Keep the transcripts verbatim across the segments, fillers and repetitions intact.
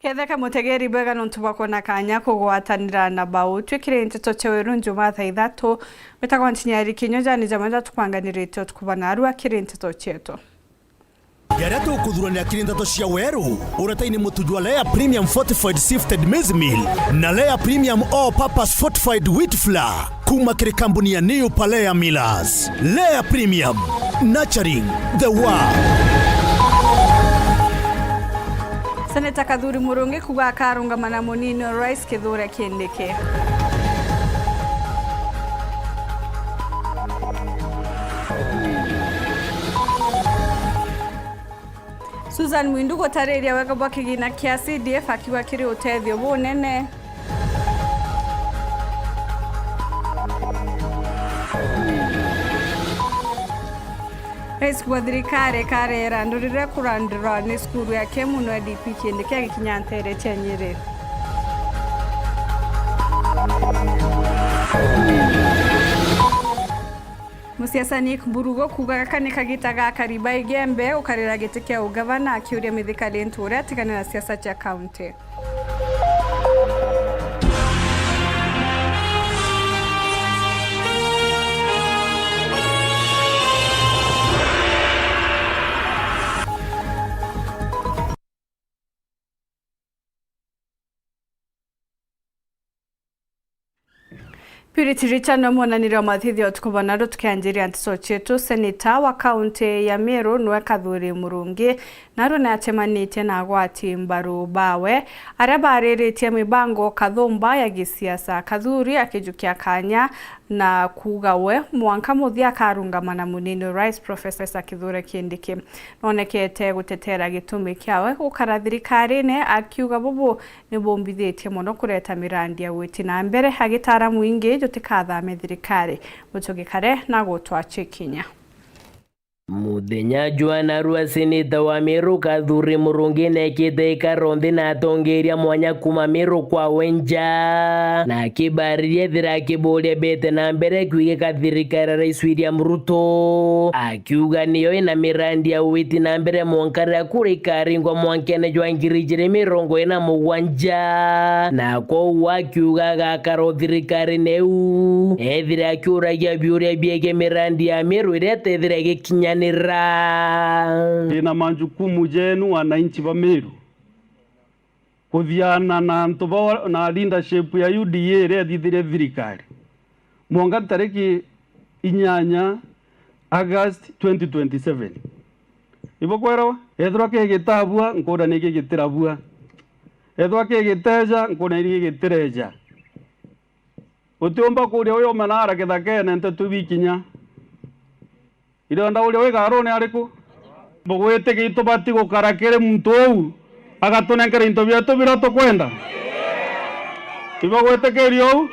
Ketheka mutegeri bwega nontu bwa kwona kanya kugwatanira na bau. Twikire nteto cia weru Njumaa thaa ithatu. Witagwa Ntinyari Kinyo, jani jamwe jatukwanganirite utuku bwa narua kiri nteto cietu. Jaria tukuthurania kiri nteto cia weru, uretaini mutu jwa Lea Premium Fortified Sifted Maize Meal na Lea Premium All Purpose Fortified Wheat Flour. Kuma kiri kambuni ya New Palea Millers. Lea Premium, nurturing the world. Seneta Kathuri Murungi kuuga akarungama na munini wa Rais Kithure Kindiki. Susan Mwindu gutariria wega bwa kigina kia C D F akiuga kiri utethio bunene. Rais wa thirikari karera ndurire kurandurwa ni cukuru ya Kemu no D P Kindiki agikinya ntere cia Nyeri. Musiasa Nick Mburugo kuuga gaka ni kagita ga Kariba Igembe gukarira giti kia ugavana, akiuria mithikari nture atigane na siasa cia kaunti. Purity Richard no mwonaniria wa mathithio utuku bwa naru tukianjiria nteto cietu. Seneta wa kaunti ya Meru niwe Kathuri Murungi, naru ni acemanitie na agwati mbaru bawe aria bariritie mibango kathumba ya gisiasa. Kathuri akijukia kanya na kuuga we mwanka muthia akarungama na munini Rais Professor Kithure Kindiki. Nonekete gutetera gitumi kiawe gukara thirikarine, akiuga bubu ni bumbithitie mono kureta mirandi ya witi na mbere, agitara mwingi jutikathame thirikari. Muchugi Kare na gutwa chikinya. Muthenya jwa narua, seneta wa Meru Kathuri Murungi nekite ikaro nthi na atongeria mwanya kuma Meru kwawe nja, na akibariria ethira akiburia bete na mbere kwigika thirikari ya Rais William Ruto, akiuga niyo ina mirandi ya witi na mbere mwanka riria kura ikaringwa mwankene jwa ngiri ijiri mirongo ina mugwanja, na kwou akiuga agakara o thirikarine iu ethire akiuragia biuria biegie mirandi ya Meru iria etethire igikinyanira. Ndina majukumu jenu wananchi ba Meru, kuthiana na antu ba, na leadership ya U D A iria ethithirie thirikari mwanka tariki inyanya August twenty twenty-seven. Ibukwirwa, ethirwa kigitabua, nkuuria niki gitirabua. Ethirwa kigiteja, nkuuria niki gitireja. Utiumba kuuria uyu umenara kithakene nteto ibikinya. Irenda uria wi gaarune ariku? Bugwitikia itubati gukara kiri muntu uu agatunenkera into bietu biria tukwenda? Ibugwitikiria uu?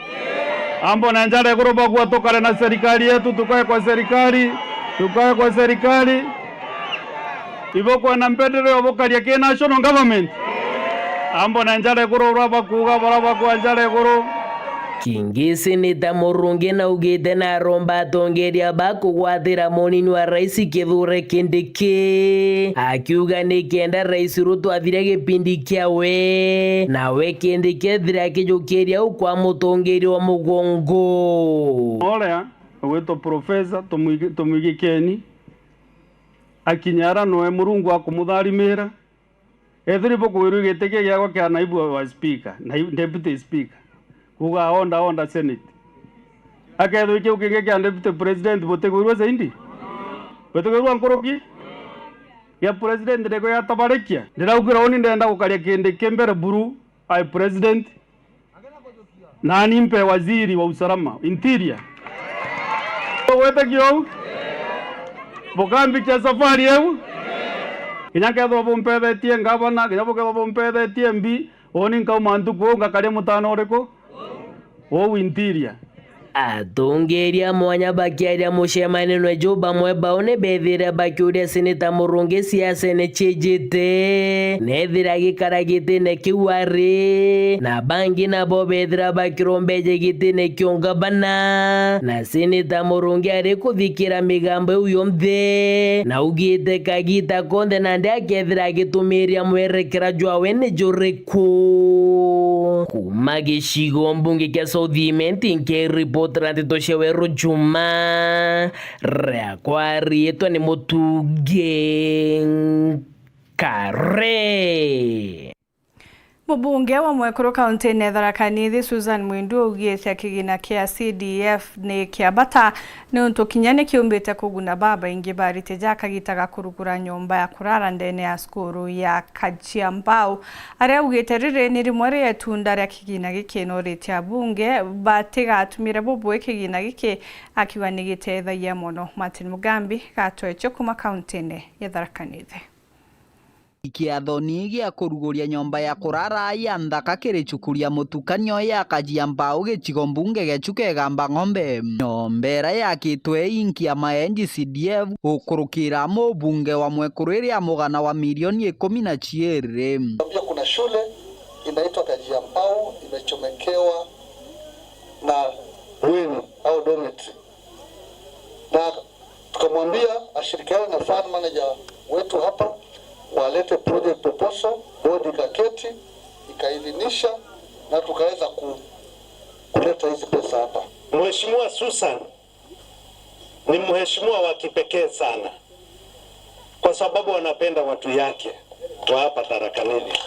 Ambone njara iguru bagua tukare na serikali yetu, tukae kwa serikali, tukae kwa serikali. Ibukwenda mpendeleo bukaria ki national government? Ambone njara iguru uria bakuuga baria bakua njara iguru. Kingi, seneta Murungi naugite naromba atongeria ba kugwatira munini wa rais Kithure Kindiki, akiuga ni kenda rais Ruto athire gipindi kiawe, nawe Kindiki ethire akijukiria u kwa mutongeria wa mugongo. Uria ugwitwa Professor Tumwigi-, Tumwigikeni, akinya ara noe Murungu akumutharimira. Ethirwa ibukwirwa giti kii giakwa kia naibu wa speaker, na deputy speaker, kuuga order, order senate. Akethirwa kiu kingi kia deputy president butikwirua zaidi? Butikwirua nkuruki? Gia president niko yatabarikia. Ndiraugirwa uni ndenda gukaria Kindiki mbere buru ae president. Nani mpe waziri wa usalama, interior. Bugwitikia uu? Bukambikia safari iu? Kinya kethirwa bumpethetie ngavana, kinya bukethirwa bumpethetie M P, uuni nkauma ntuku uu ngakaria mutano uriku? Uu interior. Atongeria mwanya bakiaria mucemanio juu, bamwe bao ni bethire bakiuria Seneta Murungi ciacene ciijite nethira agikara gitine kiu ari, na bangi nabo bethira bakirombeje gitine kia ungabana, na Seneta Murungi ari kuthikira migambo iu yonthe, na augite kagita konthe nandi akethira agitumiria mwerekera jwawe ni juriku. Kuma gicigo mbunge kia South Imenti, nkiripotera nteto cia Weru Juma, riakwa riitwa ni Mutungi Nkare. Mubunge wa Mwekuru kaunti-ini ya Tharaka Nithi, Susan Mwindu, augite kigina kia C D F ni kia bata niuntu kinya ni kiumbite kuguna babaingi barite ja kagita ga kurugura nyomba ya kurara ndene ya cukuru ya Kajiambau. Aria augite riri ni rimwe ria itunda ria kigina giki, na uritie abunge batigatumire bubui kigina giki, akiuga ni gitethagia mono. Martin Mugambi gatwecio kuma kaunti-ini ya Tharaka Nithi. Kiathoni gia kuruguria nyomba ya kurara ya nthaka kiri cukuru ya mutukanio ya Kajiambau gicigo mbunge gia Chuka Igamba Ng'ombe. Nyomba iria yakitwe inki ya ma N G C D F gukurukira mubunge wa Mwekuru iria mugana wa milioni ikumi na ciiri. Pia kuna shule inaitwa Kajiambau imechomekewa na bweni au dormitory. Na tukamwambia ashirikiane na fund manager wetu hapa, walete project proposal, board ikaketi, ikaidhinisha, na tukaweza ku-, kuleta hizi pesa hapa. Mheshimiwa Susan ni mheshimiwa wa kipekee sana, kwa sababu anapenda watu yake wa hapa Tharaka Nithi.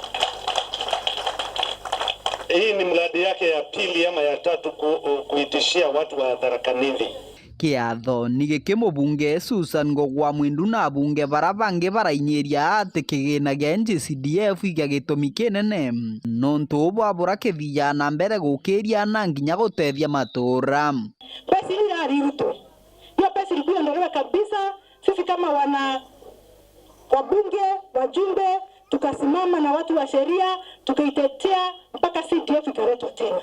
Hii ni mradi yake ya pili ama ya tatu ku-, kuitishia watu wa Tharaka Nithi. Kiathoni giki mubunge Susan Ngogwa Mwindu na abunge bara bangi barainyiria ati kigina gia N G C D F igia gitumi kinene, nontu bwabura kithia na mbere gukiria na nginya gutethia matura. Pesa hii ya Ruto, hiyo pesa ilikuwa iondolewe kabisa. Sisi kama wana wabunge, wajumbe, tukasimama na watu wa sheria, tukaitetea mpaka C D F ikaletwa tena.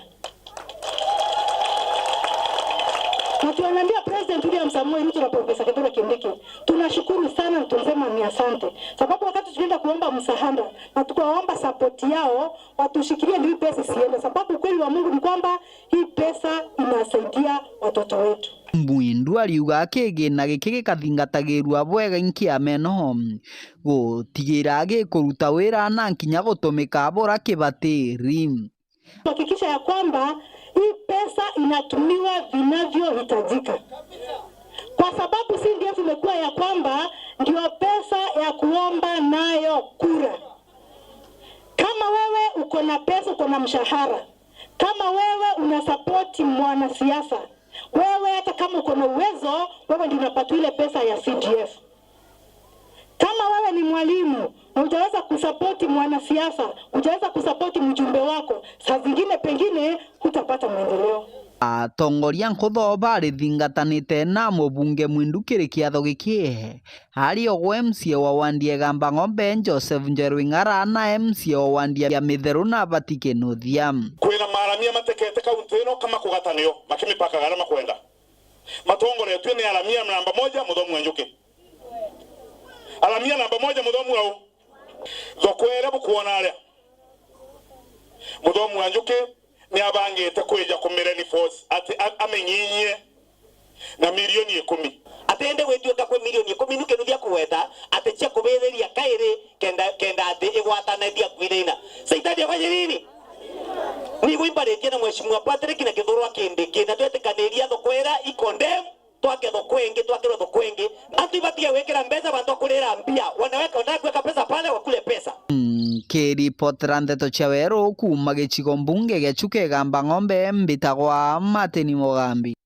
Na tunaambia President William Samoei Ruto na Professor Kithure Kindiki, tunashukuru sana na tunasema ni asante. Sababu wakati tulienda kuomba msaada na tukaomba support yao, watushikilie ndio hii pesa isiende. Sababu ukweli wa Mungu ni kwamba hii pesa inasaidia watoto wetu. Mwindu ariuga kigina giki gikathingatagirua bwega inki ameno, gutigira gikuruta wira na nkinya gutumika bura kibatiri. Kuhakikisha ya kwamba hii pesa inatumiwa vinavyohitajika. Kwa sababu C D F imekuwa ya kwamba ndio pesa ya kuomba nayo kura. Kama wewe uko na pesa, uko na mshahara, kama wewe una support mwanasiasa, wewe hata kama uko na uwezo, wewe ndio unapata ile pesa ya C D F. Kama wewe ni mwalimu na hujaweza kusupport mwanasiasa, hujaweza kusupport mjumbe wako, saa zingine pengine hutapata maendeleo. Atongoria nkutho barithingatanite na mubunge Mwindu kiri kiatho giki, ari ogwe M C A wa wandi ya Igamba Ng'ombe Joseph Njeru Ing'ara na M C A wa wandi ya Mitheru na Batike Nuthia. Kwina maaramia matekete kaunti ino kama kugatanio makimipakaga aria makwenda. Matongoretue ni aramia namba moja, Muthomi wa Njuki. Aramia namba moja, Muthomi wa u. Thoko iria bukwona aria, Muthomi wa Njuki ni abangite kwija ku reinforce ati a-, amenyinyie na milioni ikumi. Atende gwituika kwi milioni ikumi, nu kindu gia kugweta ati cia kubithiria kairi kenda, kenda ati igwatane bia kwithaina. Saitani afanye nini? Nigwe imbaritie na Mheshimiwa Patrick na Kithurwa Kindiki, na twetikaniria thoko iria i condemn, twake thoko ingi, twakirwe thoko ingi. Antu ibatige gwikira mbeca bantu akurira mbia, wanaweka wanataka kuweka pesa pale wakule pesa. Nkiripotera ndeto cia weru kuuma gicigo mbunge gia Chuka Igamba Ng'ombe, mbitagwa Martin Mugambi.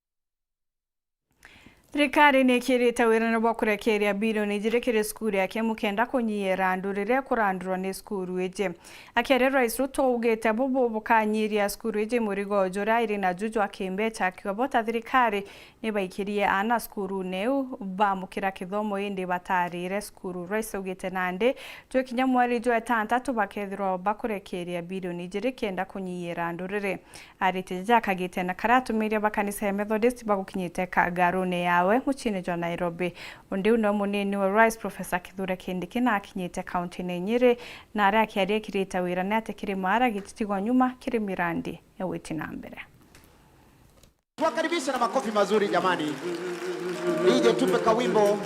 Thirikari ni ikirite wirane bwa kurekeria bilioni ijiri kiri cukuru ya Kemu kenda kunyiyira andu riria kurandurwa ni cukuru iji. Akiaria, Rais Ruto augite bubu bukanyiria cukuru iji murigo juria iri naju jwa kimbecha, akiuga bo ta thirikari ni baikirie aana cukurune iu bamukira kithomo indi batarire cukuru. Rais augite nandi jwi kinya mweri jwa itantatu bakethirwa bakurekeria bilioni ijiri kenda kunyiyira andu riri. Arite jaja akagite na karia atumiria ba kanisa ya Methodist bagukinyite kangarune yawe muciine jwa Nairobi. Undi u no munini wa Rais Professor Kithure Kindiki na akinyite kaunti-ini ya Nyeri, na aria akiaria kirite wirane ati kiri maara gititigwa nyuma kiri mirandi ya gwiti na mbere. Tuwakaribishe na makofi mazuri jamani. D J, tupe kawimbo.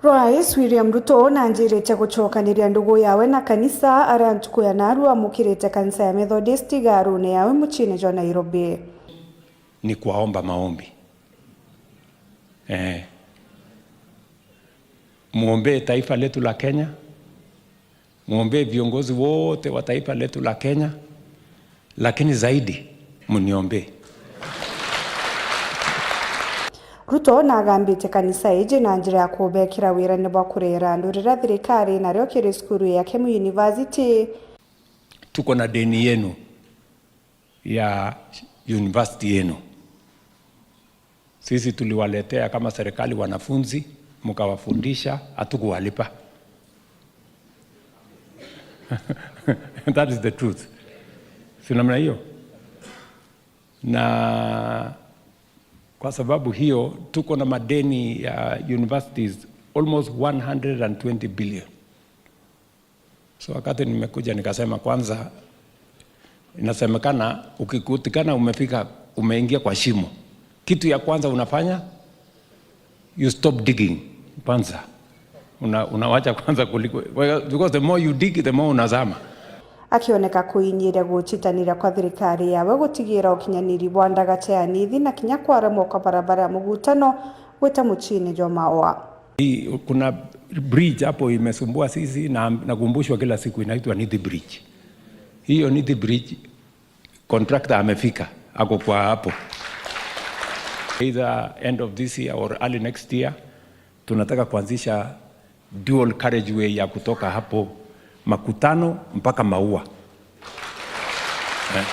Rais William Ruto nanjirite gucokaniria ndugu yawe na kanisa aria ntuku ya narua amukirite kanisa ya Methodist garune yawe muciine jwa Nairobi. Ni kuwaomba maombi. Eh. Muombee taifa letu la Kenya. Muombee viongozi wote wa taifa letu la Kenya, lakini zaidi mniombee. Ruto nagambite kanisa iji na njira ya kubekira wirane bwa kurera andu riria thirikari nario kiri cukuru ya Kemu University. Tuko na deni yenu ya university yenu. Sisi tuliwaletea kama serikali wanafunzi, mkawafundisha, hatukuwalipa. That is the truth. Si namna hiyo? Na kwa sababu hiyo, tuko na madeni ya universities almost one hundred and twenty billion. So wakati nimekuja nikasema, kwanza, inasemekana ukikutikana umefika, umeingia kwa shimo, kitu ya kwanza unafanya, you stop digging kwanza. Una-, unawacha kwanza kuliko, because the more you dig, the more unazama. Akioneka kuinyiria gucitaniria kwa thirikari yawe gutigira ukinyaniri bwa ndagacha ya nithi na kinya kwaremwa kwa barabara ya mugutano gwita muciine jwa Maua. Hii, kuna bridge hapo imesumbua sisi na nakumbushwa kila siku, inaitwa Nithi Bridge. Hiyo Nithi Bridge, contractor amefika, ako kwa hapo. Either end of this year or early next year, tunataka kuanzisha dual carriageway ya kutoka hapo Makutano mpaka Maua. Eh.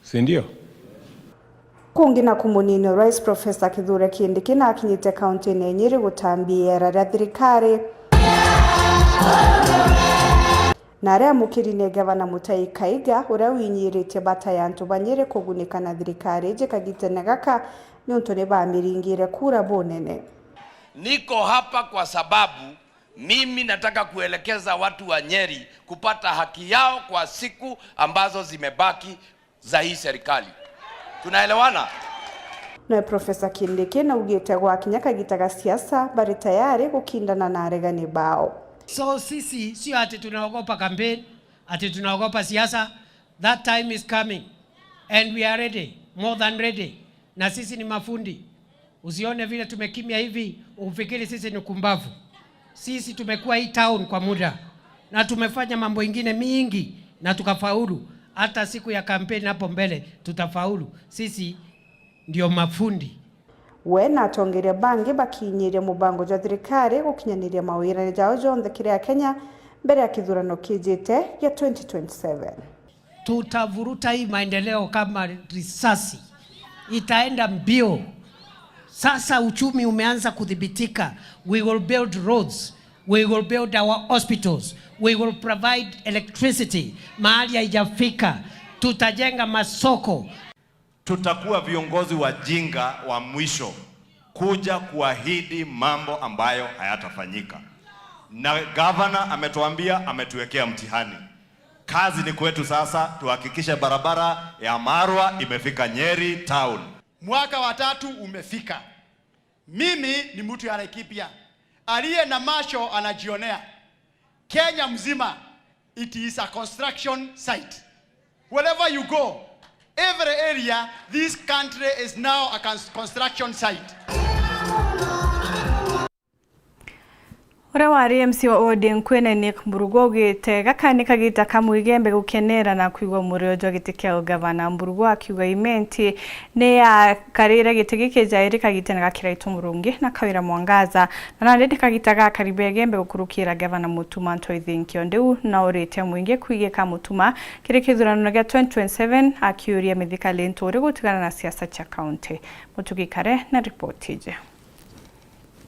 Si ndio? Kungi naku munini wa Rais Professor Kithure Kindiki nakinyite kaunti-ini ya Nyeri gutambia iera ria thirikari. Na aria amukiri ni Gavana Mutahi Kahiga, uria winyiritie bata ya antu ba Nyeri kugunika na thirikari iji kagitene gaka, niuntu ni bamiringire kura bunene. Niko hapa kwa sababu mimi nataka kuelekeza watu wa Nyeri kupata haki yao kwa siku ambazo zimebaki za hii serikali. Tunaelewana? Nawe Professor Kindiki naugite gwakinya kagita ga siasa, bari tayari gukindana na aregani bao. So sisi sio ati tunaogopa campaign, ati tunaogopa siasa. That time is coming and we are ready, more than ready. Na sisi ni mafundi. Usione vile tumekimya hivi, ufikiri sisi ni kumbavu. Sisi tumekuwa hii town kwa muda na tumefanya mambo ingine mingi na tukafaulu. Hata siku ya kampeni hapo mbele tutafaulu. Sisi ndio mafundi. We na atongeria bangi bakinyiria mubango jwa thirikari gukinyaniria mawirane jao jonthe kiri Akenya mbere ya kithurano kijite gia twenty twenty-seven. Tutavuruta hii maendeleo kama risasi. Itaenda mbio. Sasa uchumi umeanza kudhibitika. We will build roads. We will build our hospitals. We will provide electricity mahali haijafika. Tutajenga masoko. Tutakuwa viongozi wajinga wa mwisho kuja kuahidi mambo ambayo hayatafanyika. Na gavana ametuambia, ametuwekea mtihani. Kazi ni kwetu sasa, tuhakikishe barabara ya Marwa imefika Nyeri town. Mwaka wa tatu umefika. Mimi ni mtu ya Laikipia. Aliye na macho anajionea. Kenya mzima, it is a construction site. Wherever you go, every area, this country is now a cons-, construction site. Uria wari M C wa wodi Nkwene, Nick Mburugu, augite gaka ni kagita ka Mwigembe gukenera na kwigua murio jwa giti kia ugavana. Mburugu akiuga Imenti ni yakarire giti giki jairi kagitene ga Kiraitu Murungi na Kawira Mwangaza, na nandi ni kagita gakari ba Igembe gukurukira gavana Mutuma M'Ethingia. Ndiu nauritie mwingi kwigika Mutuma kiri kithurano gia twenty twenty-seven, akiuria mithika Linturi gutigana na siasa cia kaunti. Mutugi Kare na ripoti iji.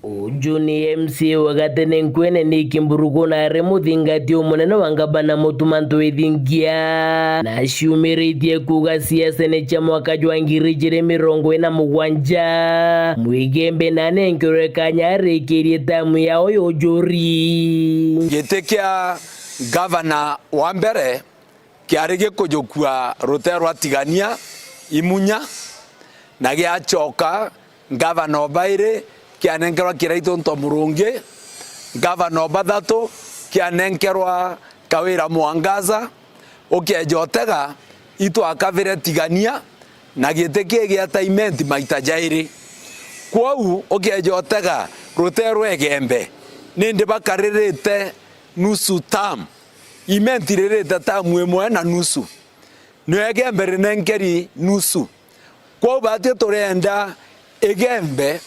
Uju ni M C A wa gatene Nkwene, Nick Mburugu, na ari muthingati umunene wa ngavana Mutuma M'Ethingia, na aciumiritie kuuga siasene cia mwaka jwa ngiri ijiri mirongo ina mugwanja, Mwigembe nanenkerwe kanya arikirie tamu yao ya ujuri. Giti kia ngavana wa mbere kiari gikujukua rutere rwa Tigania Imunya, na giacoka ngavana o bairi kianenkerwa Kiraitu Murungi, ngavana o bathatu kianenkerwa Kawira Mwangaza. Ukeeja utega, itwakavire Tigania, na giti kii gieta Imenti maita jairi. Kwou ukeeja utega rutere rwa Igembe, nindi bakaririte nusu term. Imenti iririte tamu imwe na nusu, nio Igembe rinenkeri nusu. Kwou baatwi turienda Igembe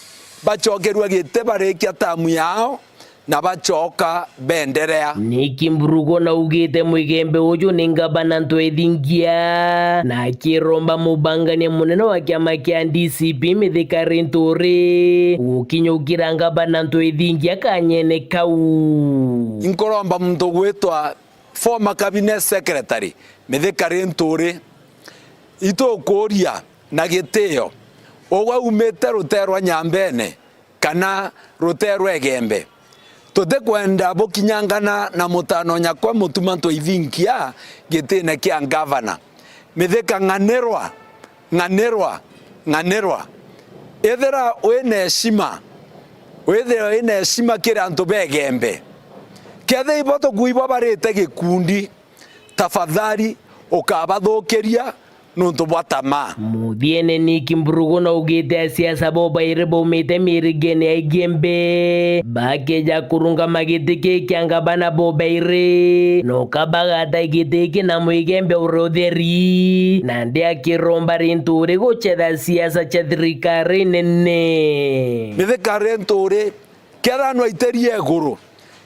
bacokerua giti barikia tamu yao na bacoka benderea. Nick Mburugu naugite Mwigembe uju ni ngavana M'Ethingia, na akiromba mubangania munene wa kiama kia D C P Mithika Linturi gukinyukira ngavana M'Ethingia kanyene kau. Inkuromba muntu gwitwa former cabinet secretary Mithika Linturi, itukuuria na gitio, ugwe umite rutere rwa Nyambene kana rutere rwa Igembe? Tutikwenda bukinyangana na mutano nyakwa Mutuma M'Ethingia gitine kia ngavana. Mithika, ng'anirwa, ng'anirwa, ng'anirwa. Ithira wina heshima, withire wina heshima kiri antu ba Igembe. Kethira ibo tukuigua barite gikundi, tafadhali ukabathukiria nuntu bwa tamaa. Muthiene, Nick Mburugu naugite asiasa bobairi baumite mirigene ya Igembe bakeja kurungama giti kii kia ngavana bobairi, noka bagata giti giki na Mwigembe uria utheri, nandi akiromba Linturi gucetha siasa cia thirikari nene. Mithika Linturi, kethira nwaitirie iguru,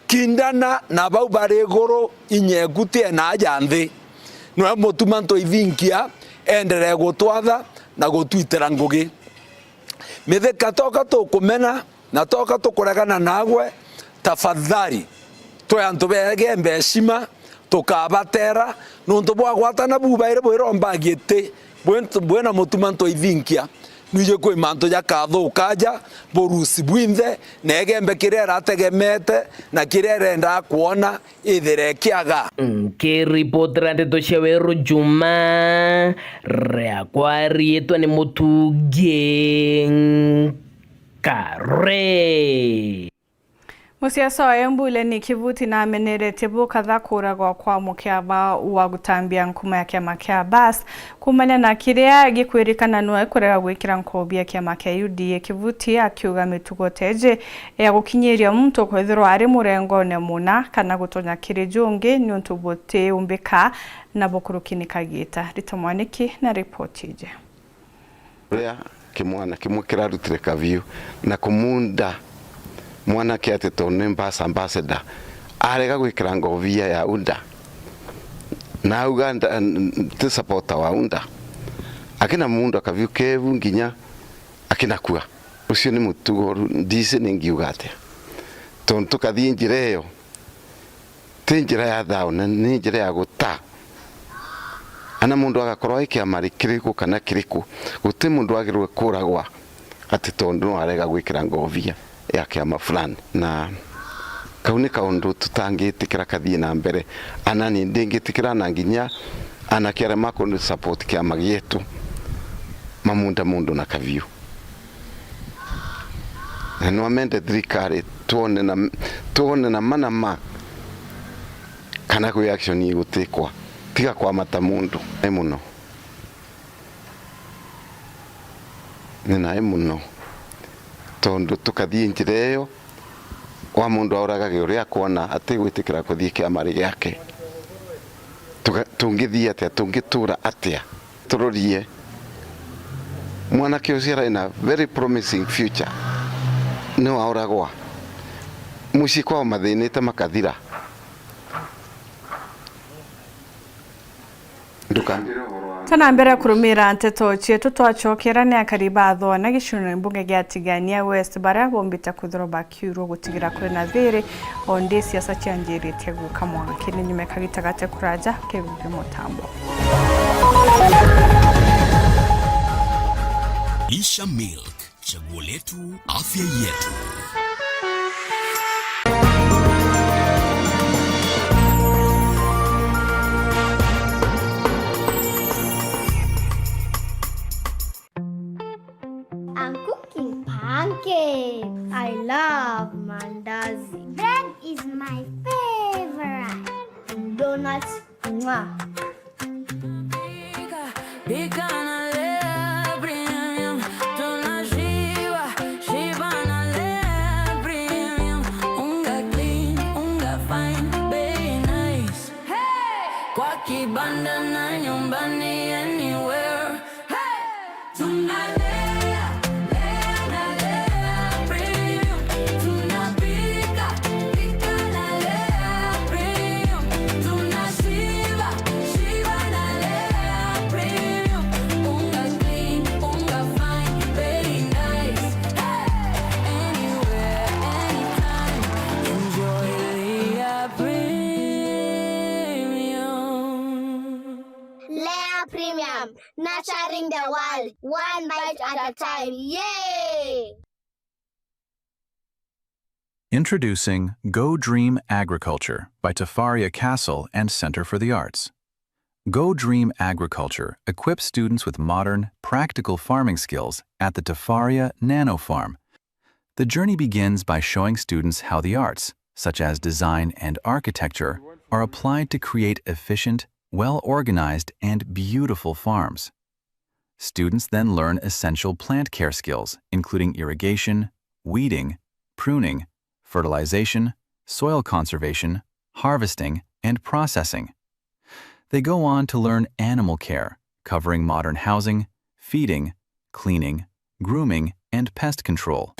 kindana na bau bari iguru, inya eku ti enaa ja nthi. Nwe Mutuma M'Ethingia, enderee gutwatha na gutwitira ngugi. Mithika, toka tukumena na toka tukuregana nagwe, tafadhali, twe antu ba Igembe heshima, tukabatera, nuntu bwagwatana bubairi bwiromba giti, bwi-, bwina Mutuma M'Ethingia, nwiji kwi mantu jakathukaja burusi bwinthe, na Igembe kiria irategemete na kiria irendaa kwona ithire kiaga. Nkiripotera ndeto cia Weru Juma, riakwa riitwa ni Mutugi Kare. Musiasa wa Embu Lenny Kivuti nameneretie bukatha kuragwa kwa mukiaba wa gutambia nkuma ya kiama kia Bas, kumania na kiria gikwirikana nwe kurega gwikira nkobi ya kiama kia U D A. Kivuti akiuga mitugo teji ya gukinyiria muntu kwithirwa ari murengone muna kana gutonya kiri jungi niuntu butiumbika na bukuruki ni kagita. Rita Mwaniki na ripoti iji. Uria kimwana kimwe kirarutire kabiu na kumunda mwanake ati tondu ni Bas ambassador, arega gwikira ngovia ya U D A, na auga nda-, n-, ti supporter wa U D A, akina munda kabiu kebu nginya akinakua. Ucio ni mutugo ru-, ndisi ni ngiuga atia? Tondu tukathii njira iyo, ti njira ya thaone, ni njira ya guta. Ana mundu agakorwo ai kiama ri-, kiriku kana kiriku, guti mundu agirwe kuragwa ati tondu no arega gwikira ngovia ya kiama fulani. Na kau ni kaundu tutangitikira kathii na mbere. Ana ni ndingitikira na nginya anake aria maku support kiama gietu mamunda mundu na kabiu. Na nwamende thirikari twone na, twone na ma na ma kana kwi action igutikwa. Tiga kwamata mundu. Ni muno. Ni nae muno. Tondu tukathii njira iyo, wa mundu auragage uria akwona atigwitikira kuthii kiamari giake. Tuga-, tungithii atia? Tungitura atia? Turorie mwanake ucio arai na very promising future, ni wauragwa. Mucii kwao mathinite makathira. Ndukambire uhoro wa Tana mbere kurumira nteto cietu, twacokera ni akari ba Thona gicunjine mbunge gia Tigania West baria bombite kwithirwa bakiurwa gutigira kuri na thiri o ndi siasa cianjiritie guka mwanka. Kindi nyuma ya kagita gate kuraja, kigugi mutambo. Lisha Milk. Chaguo letu, afya yetu. I'm cooking pancakes. I love mandazi. Bread is my favorite. Donuts. Mwah. Pika na Lea Premium, tunashiba, shiba na Lea Premium. Unga clean, unga fine, bei nice. Hey! Kwa kibanda na nyumbani, anywhere. Hey! Tunalea, lea na Lea Premium. Tunapika, pika na Lea Premium. Tunashiba, shiba na Lea Premium. Unga clean, unga fine, very nice. Hey! Anywhere, anytime. Enjoy Lea Premium. Lea Premium. Nurturing the world, one bite at a time. Yay! Introducing Go Dream Agriculture by Tafaria Castle and Centre for the Arts. Go Dream Agriculture equips students with modern, practical farming skills at the Tafaria Nano Farm. The journey begins by showing students how the arts, such as design and architecture, are applied to create efficient, well-organized, and beautiful farms. Students then learn essential plant care skills, including irrigation, weeding, pruning, fertilization, soil conservation, harvesting, and processing. They go on to learn animal care, covering modern housing, feeding, cleaning, grooming, and pest control.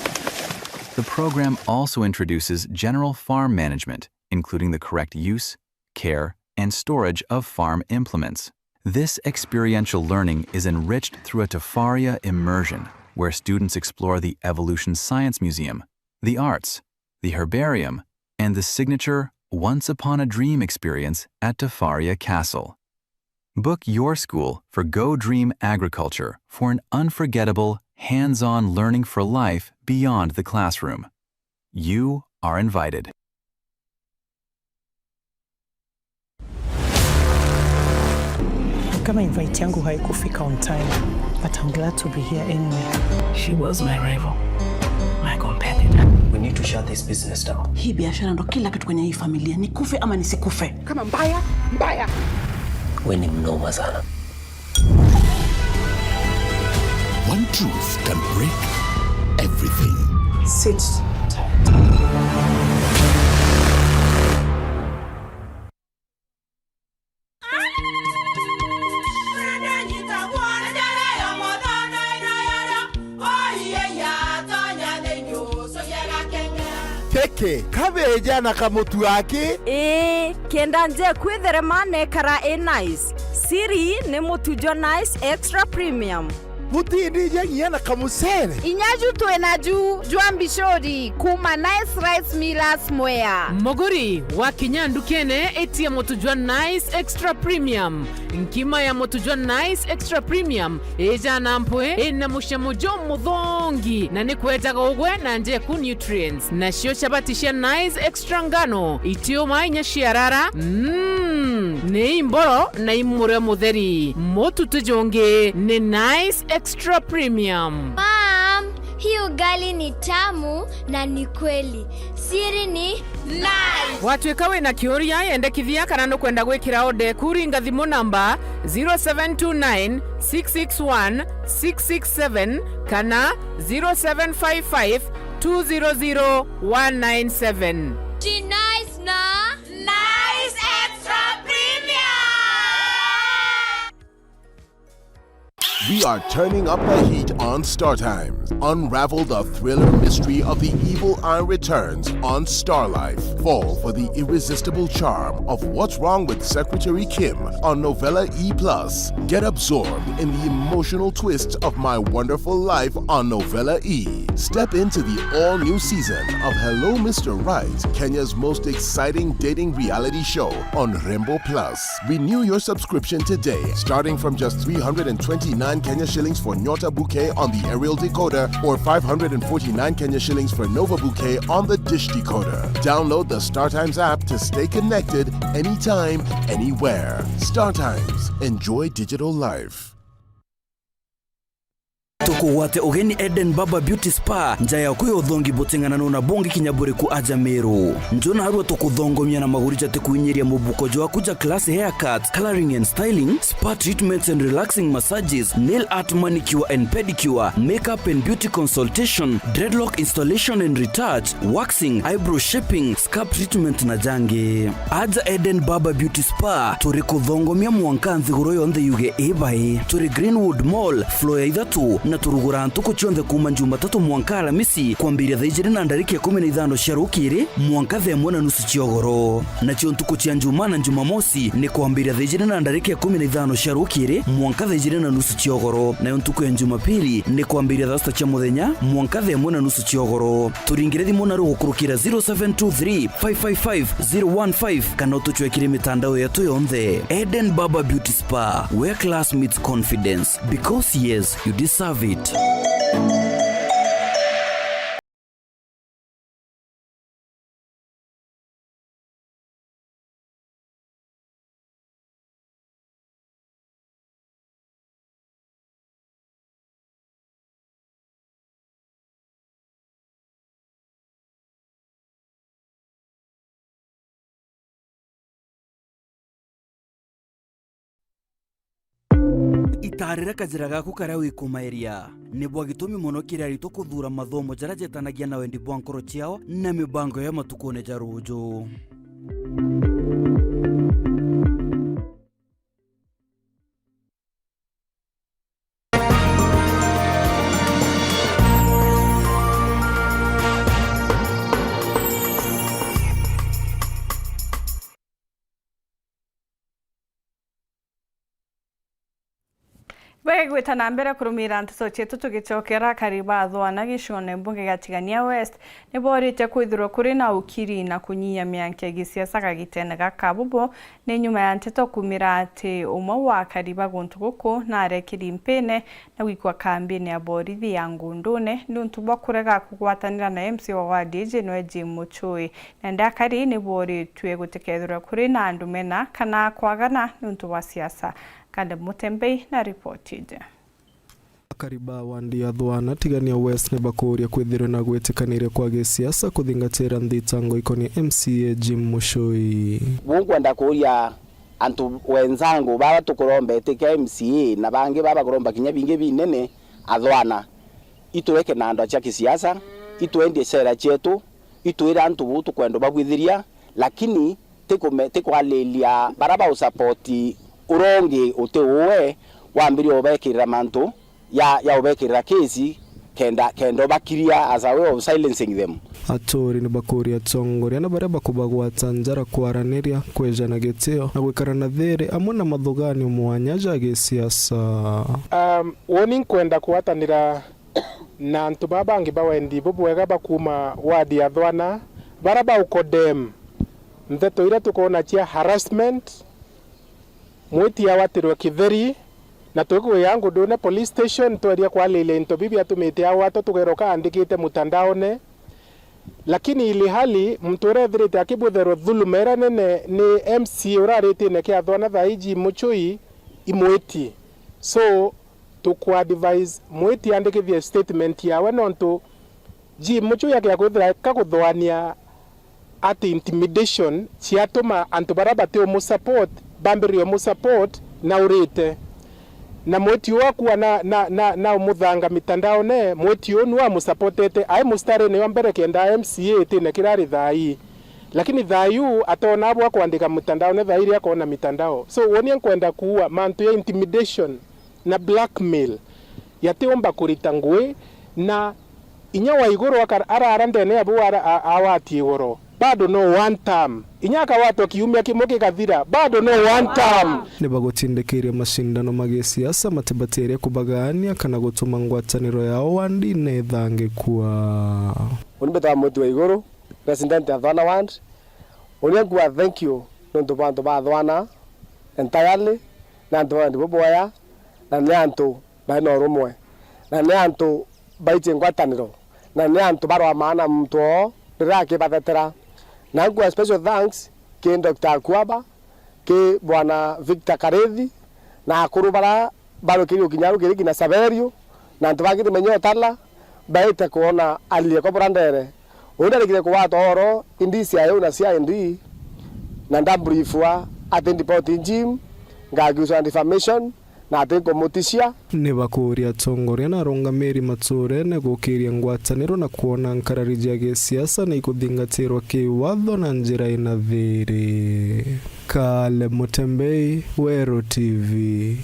The program also introduces general farm management, including the correct use, care, and storage of farm implements. This experiential learning is enriched through a Tafaria immersion, where students explore the Evolution Science Museum, the arts, the herbarium, and the signature Once Upon a Dream experience at Tafaria Castle. Book your school for Go Dream Agriculture for an unforgettable, hands-on learning for life beyond the classroom. You are invited. Kama invite yangu haikufika on time, but I'm glad to be here anyway. She was my rival, my competitor. We need to shut this business down. Hii biashara ndo kila kitu kwenye hii familia, nikufe ama nisikufe. Kama mbaya, mbaya. We ni mnoma sana. One truth can break everything. Sit tight. Keke, kabeja na kamutu aki. Ii, kenda nje kwitherema nekara i nice. Siri ni mutu jwa Nice Extra Premium. Butindija nginya na kamucere. Inya ju twi naju jwa mbicuri kuma Nice Rice Millers Mwea. Muguri, wakinya ndukene, itia mutu jwa Nice Extra Premium. Nkima ya mutu jwa Nice Extra Premium ijana mpwi, ina mucamo jumuthongi, na ni kwejaga ugwe na njeku nutrients. Nacio chabati cia Nice Extra ngano, itiuma inya ciarara. Mm, ni imboro na imurio mutheri. Mutu ti jungi, ni Nice Extra Premium. Mom, hii ugali ni tamu na ni kweli. Siri ni Nice. Watuika wina kiuria, yendekithia kana nukwenda gwikira order eku, ringa thimu namba zero seven two nine, six six one, six six seven kana zero seven five five, two zero zero one nine seven. She nice na Nice Extra Premium. We are turning up the heat on Star Times. Unravel the thriller mystery of the evil eye returns on Star Life. Fall for the irresistible charm of What's Wrong with Secretary Kim on Novella E plus. Get absorbed in the emotional twists of My Wonderful Life on Novella E. Step into the all-new season of Hello Mister Right, Kenya's most exciting dating reality show on Rembo Plus. Renew your subscription today, starting from just three hundred and twenty-nine Kenya shillings for Nyota Bouquet on the aerial decoder or five hundred and forty-nine Kenya shillings for Nova Bouquet on the dish decoder. Download the StarTimes app to stay connected anytime, anywhere. StarTimes. Enjoy digital life. Tukugwate ugeni Eden Barber Beauty Spa, nja yaku ya uthongi buting'ananu na bungi kinya buriku aja Meru. Nju narua tukuthongomia na maguri jatikuinyiria mubuko jwaku ja class haircuts, colouring and styling, spa treatments and relaxing massages, nail art, manicure and pedicure, makeup and beauty consultation, dreadlock installation and retouch, waxing, eyebrow shaping, scalp treatment na jangi. Aja Eden Barber Beauty Spa, turi kuthongomia mwanka nthiguru yonthe yuge ibai. Turi Greenwood Mall, floor ya ithatu, na turuguraa ntuku cionthe kuuma Jumatatu mwanka Alamisi, kwambiria thaa ijiri na ndarika ikumi na ithano cia rukiri mwanka thaa imwe na nusu cia ugoro. Nacio ntuku cia Njumaa na Jumamosi ni kwambiria thaa ijiri na ndarika ikumi na ithano cia rukiri mwanka thaa ijiri na nusu cia ugoro, nayo ntuku ya Jumapili ni kwambiria thaa sita cia muthenya mwanka thaa imwe na nusu cia ugoro. Turingire thimu naru gukurukira zero seven two three, five five five, zero one five kana utucwekire mitandao yetu yonthe. Eden Barber Beauty Spa, where class meets confidence, because yes, you deserve it. Itarire kajira gaku karia wikumairia. Ni bwa gitumi mono kiri aritwa kuthuura mathomo jaria jetanagia na wendi bwa nkoro ciao na mibango ya matukune ja ruuju. Bagigwita na mbere kurumira nteto cietu, tugicokera akari ba Athwana gicione mbunge gia Tigania West, ni booritie kwithirwa kuri na ukiri na kunyia mianka ya gisiasa kagitene gaka. Bubu ni nyuma ya nteto kumira ati umwe wa akari ba guntu guku narekiri mpine na gwikwa kambine ya borithi ya Ngundune niuntu bwa kurega kugwatanira na M C A wa wadi iji nwe Jim Muchui. Nandi akari ni boritue gutikethirwe kuri na andu mena kana kwagana niuntu bwa siasa. Caleb Mutembei na ripoti iji. Akari ba wandi ya Thwana Tigania West ni bakuuria kwithirwe na gwitikaniria kwa gisiasa kuthingatira nthitango ikonie M C A Jim Muchui. Gu nkwenda kuuria antu wenzangu bara tukuromba itike M C A na bangi bara bakuromba kinya bingi binene, Athwana, itureke na andu cia kisiasa, itwendie cera cietu, itwire antu buu tukwenda ubabwithiria, lakini ti kume-, ti kwaliria bara ba usapoti urongi uti uwe wambirie ubekirira mantu ya, ya ubekirira kesi kenda, kenda ubakiria as a way of silencing them. Aturi ni bakuuria atongoria na baria bakubagwata njara kwaraniria, kwejana gitio na gwikara na thiri amwe na mathuganio mwanya ja gisiasa. Um, uuni nkwenda kugwatanira na antu baa bangi ba wendi bubwega ba kuuma wadi ya Thwana, bara ba ukodem nteto iria tukoona cia harassment, mwiti awatirwe kitheri, na tukwija Ngundune Police Station, tweria kwaliria into bibi atumite agwatwa tugeroka andikite mutandaone. Lakini ili hali muntu uria ethirite akibwitherwa thuluma iria nene ni M C A uria aritine kia Thwana thaa iji Muchui imwiti. So, tukwa advise mwiti andikithie statement yawe, nontu Jim Muchui akia kwithira ka kuthoania ati intimidation ciatuma antu bara bati umusupport bambiririe umusupport na urite. Na mweti uu akua na, na, na, na umuthanga mitandaone, mweti uu nu amusapotete, ai mustarine wa mbere kenda M C A itine kirari thaa ii. Lakini thaa ii uu atona bwa kwandika mitandaone, thaa ii ri akona mitandao. So, woni nkwenda kuua mantu ya intimidation na blackmail yatiumba kurita ngui, na inya wa iguru aka-, arara ndene ya buu ara-, a-, awatie igoro, bado no one term. Inya akawatwa kiumia kimwe gikathira, bado no one term. Ni bagutindikiria macindano ma gisiasa matibatiire kubagaania kana gutuma ngwataniro yao wandine ithangikua. Uni mbitawa Muti wa Iguru, President ya Thwana Ward. Uni nkua thank you nontu bwa antu ba Thwana entirely, na antu ba wandi buboya, na ni antu bari na urumwe, na ni antu baitie ngwataniro, na ni antu barwamaa na muntu oo riria akibathetera. Na nkua special thanks ki Doctor Akuaba, ki Bwana Victor Karithi, na akuru bara barukirie ukinya rukiri kinya Saverio, na antu bangi timenye utala, baite kwona aliekwa bura ndere. Uu ndarikire kugwata oro indi cia iu na cia indi, na ndabrifua ati ndipoti Jim, ngakiuswa na defamation, na ati nkumutishia. Ni bakuuria atongoria na arungamiri maturene gukiria ngwataniro na kwona nkarari cia gisiasa ni ikuthingatirwa kiwatho na njira ina thiri. Kale Mutembei, Weru T V.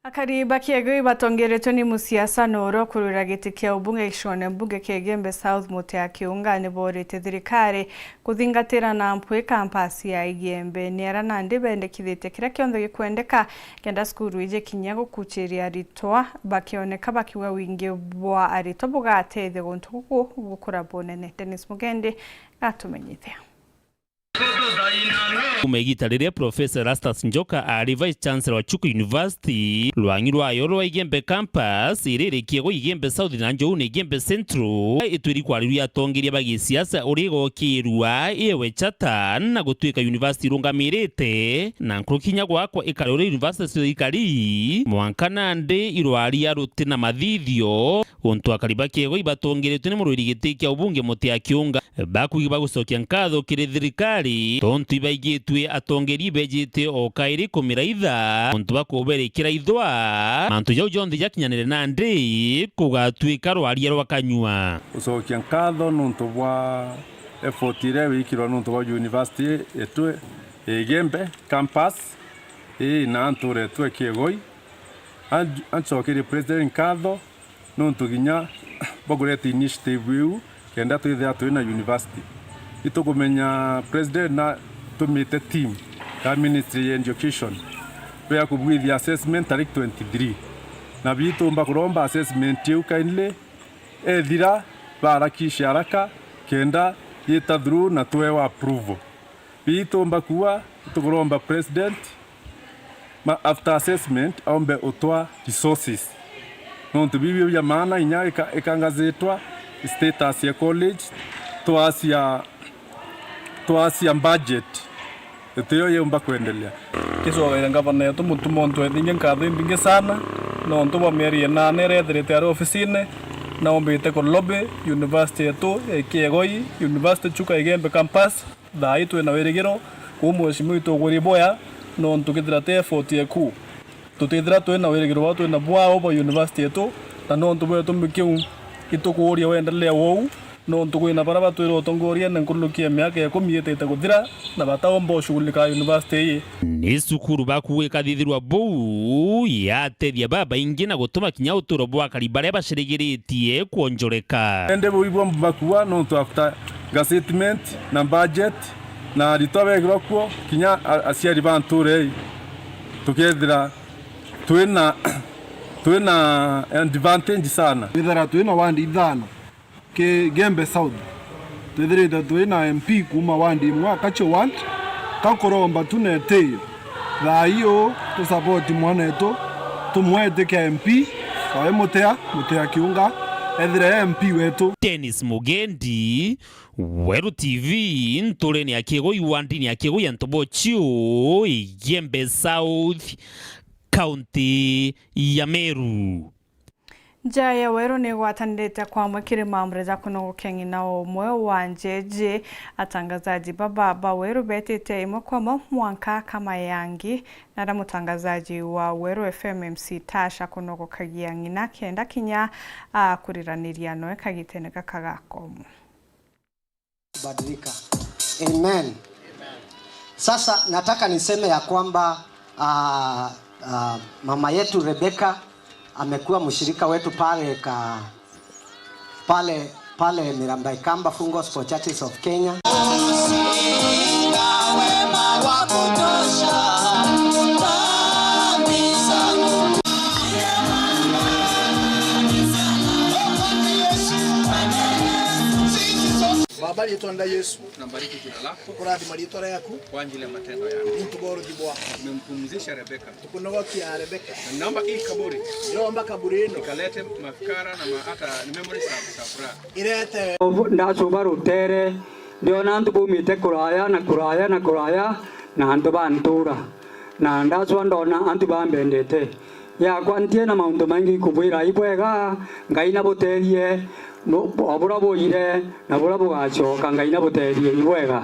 Akari ba Kiegoi batongeretwe ni musiasano uria ukurwira giti kia ubunge gicigoone mbunge kia Igembe South, Mutea Kiunga, ni boorite thirikari kuthingatira na mpwi kampasi ya Igembe. Ni aria nandi bendekithitie kiria kionthe gikwendeka kenda cukuru iji kinya gukuchiria aritwa, bakioneka bakiuga wingi bwa aritwa bugatethia guntu guku gukura bunene. Dennis Mugendi atumenyithia. Kuuma igita riria Professor Erastus Njoka aari Vice Chancellor wa Chuka University, rwang'i rwayo rwa Igembe Campus, iri iri Kiegoi Igembe South na Njoune Igembe Central, itwiri kwarirua atongeria ba gisiasa uria igokirua, iwe chata na gutwika university irungamirite, na nkuruki kinya gwakwa ikari uria university cio ikari, mwanka nandi irwaria ruti na mathithio, untu akari ba Kiegoi ibatongeretwe ni murwiri giti kia ubunge Mutea Kiunga. Bakuuga bagucokia nkatho kiri thirikari tontu ibaigitue atongeria bejite o kairi kumiraitha untu bwa kuberikira ithwa mantu jau jonthe jakinyanire nandi kugatwika rwaria rwa kanyua. Gucokia nkatho nontu bwa effort iria wikirwe nontu bwa university yetu Igembe campus ii na antu retwe Kiegoi. Ancokerie president nkatho nontu kinya bakureta initiative iu kenda twithira twi na university. Itukumenya president na tumite team ya ministry ya education bea kubwithia assessment tariki twenty-three, na bitumba kuromba assessment iu kindly ethira barakisha haraka kenda yita through na twewa approval. Bitumba kuwa, tukuromba president ma after assessment aumbe utwa resources. Nontu bibio bia maana inya ika-, ikangazitwa status ya college, twasia, twasia budget. Itiyo yumba kwendelea. Kicokeria ngavana yetu Mutuma untu ethinge nkatho imbingi sana, nontu bwa mieri inana iria ethirite ari ofisine, na umbite ku lobby university yetu ya Kiegoi, University Chuka Igembe campus. Thaa ii twina wirigiro kuu mheshimiwa itugwiri boya, nontu kethira ti effort yeku, tutithira twina wirigiro bwa twina bwao bwa university yetu, na nontu bwa gitumi kiu itukuuria wendelea wou, nontu kwina baria batwire utongoriene nkuruki ya miaka ikumi itite kuthira na bataumba ushughulika university ii. Ni cukuru bakuuga ikathithirwa buu yatethia babaingi na gutuma kinya uturo bwa akari baria bacirigiritie kwonjoreka. Indi buu ibwo mbakua nontu after nga statement na budget na aritwa begirwa kuo, kinya a-, aciari ba ntuura ii tukethira twina, twina advantage sana. Twithira twina ward ithano ki Gembe South, twithirite twina M P kuuma ward imwe, Akacho ward, kakuromba tu na itiyo. Thaa ii uu tusapoti mwanetu, tumwetikia M P, wawe Mutea, Mutea Kiunga, ethire e M P wetu. Dennis Mugendi, Weru T V, nturene ya Kiegoi, wandini ya Kiegoi ya Ntobochio, Igembe South, kaunti ya Meru. Nja ya Weru ni igwatanirite kwa amwe kiri maambura ja kunogokia ng'ina o umwe wa njeje. Atangazaji baba ba Weru betite imwe kwa imwe mwanka Kamayangi, na aria mutangazaji wa Weru F M M C Tasha kunogokagia ng'ina kenda kinya akuriraniria noe kagitene gaka gakomu. Kubadilika. Amen. Sasa nataka niseme ya kwamba, ah, ah, mama yetu Rebecca amekuwa mshirika wetu pale ka, pale, pale Mirambaikamba Full Gospel Churches of Kenya. Baba, riitwa nda Yesu, tunabariki jina lako kwa ajili ya matendo yako, nontu bwa uruthi bwako. Tumempumzisha Rebeka. Tukunogokia Rebeka. Na ninaomba hii kaburi, ndiromba kaburi ino, ikalete mafikara na ma, hata ni memories za, za furaha. Irete. Ndacuba rutere, ndiona antu baumite kuraya na kuraya na kuraya, na antu ba ntura, na ndacua ndona antu bambendete. Yakwa ntie na mauntu maingi kubwira, ibwega, Ngai nabuteethie, bu-, o buria buire na buria bugacoka, Ngai nabuteethie, ibwega.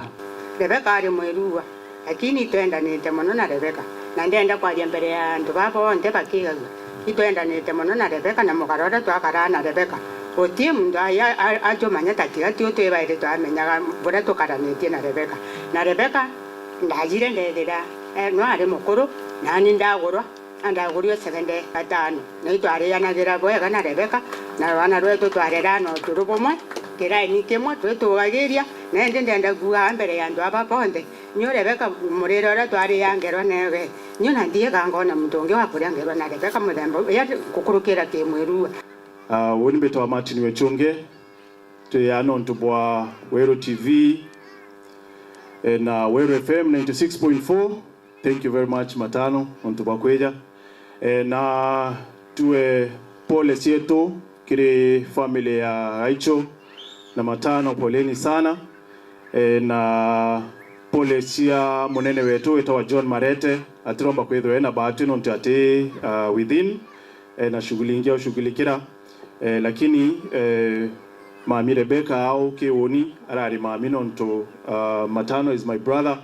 Rebeka ari mwirua, lakini itwendanite mono na Rebeka, na ndenda kwaria mbere ya antu baa bonthe bakigagua. Itwendanite mono na Rebeka, na mukara uria twakaraa na Rebeka, guti muntu aja a-, ajumanya ta tiga tiu twi bairi twamenyaga buria tukaranitie na Rebeka. Na Rebeka ndajire ndethira, eh, no ari mukuru, nani ndagurwa, na ndagurue seventy gatano. Na itwarianagira bwega na Rebeka, na rwana rwetu twarerana uturu bumwe, kiraini kimwe, twitugagiria, na indi ndenda kuuga mbere ya antu aba bonthe, nio Rebeka murire uria twariangerwa newe, nio na ndiega ngona muntu ungi wa kuriangerwa na Rebeka muthemba uyu, gukurukira kimwirua. Ah, uni mbitwa Martin Wechunge, twi aa nontu bwa Weru T V, eh, na Weru F M ninety six point four. Thank you very much, Matano, nontu bwa kwija. Eh, na tue pole cietu kiri family ya Aicho na Matano, poleni sana. Eh, na pole cia munene wetu witagwa John Marete, atiromba kwithirwa ena bahati nontu ati, ah, within, eh, na shughuli ingi aushughulikira. Eh, lakini, eh, mami Rebecca au kiuni arari mami nontu, ah, Matano is my brother,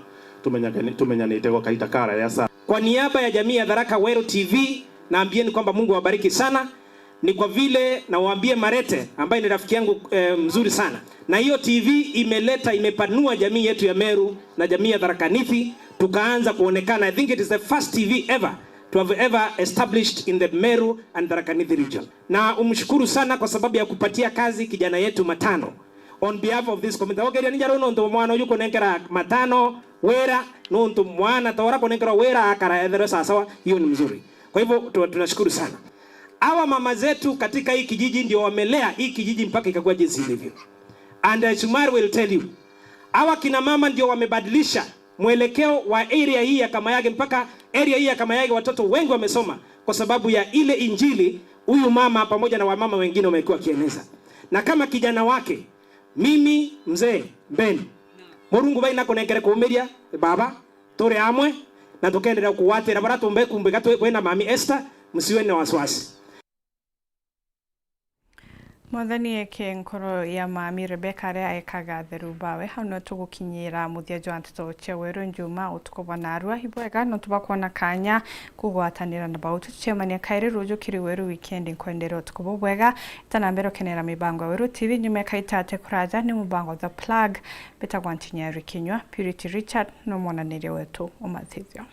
tumenyakani-, tumenyanite gwa kaita karaya sana. Kwa niaba ya jamii ya Tharaka Weru T V, naambieni kwamba Mungu awabariki sana. Ni kwa vile nawaambie Marete ambaye ni rafiki yangu, eh, mzuri sana. Na hiyo T V imeleta, imepanua jamii yetu ya Meru na jamii ya Tharaka Nithi, tukaanza kuonekana. I think it is the first T V ever to have ever established in the Meru and Tharaka Nithi region. Na umshukuru sana kwa sababu ya kupatia kazi kijana yetu Matano. On behalf of this community, ndagokeria ni njaru nontu mwana uyu kunenkera Matano wira, nontu mwana ta ura kunenkerwa wira akara etherwe sawasawa, hiyo ni mzuri. Kwa hivyo tu-, tunashukuru sana. Hawa mama zetu katika hii kijiji ndio wamelea hii kijiji mpaka ikakuwa jinsi ilivyo. And, uh, Shumari will tell you, hawa kina mama ndio wamebadilisha mwelekeo wa area hii ya Kamayage, mpaka area hii ya Kamayage watoto wengi wamesoma kwa sababu ya ile injili huyu mama pamoja na wamama wengine wamekuwa wakieneza. Na kama kijana wake, mimi mzee Ben, Murungu bai nakunenkere kuumiria baba, turi amwe na tukenderea kugwatira baria tumbe kumbika twi, kwina mami Esther, msiwe na wasiwasi. Mwathani eke nkoro ya mami Rebecca aria ekaga atheru bawe. Hau no tugukinyira muthia jwa nteto cia Weru Njuma utuku bwa narua. Ibwega no tubakwona kanya kugwatanira na bau. Tucemania kairi ruju kiri Weru Weekend. Nkwendere utuku bubwega. Ita na mbere ukenera mibango ya Weru T V nyuma ya kaitate kuraja ni mubango The Plug. Mbitagwa Ntinyari Kinyua. Purity Richard no mwananiria wetu umathithio.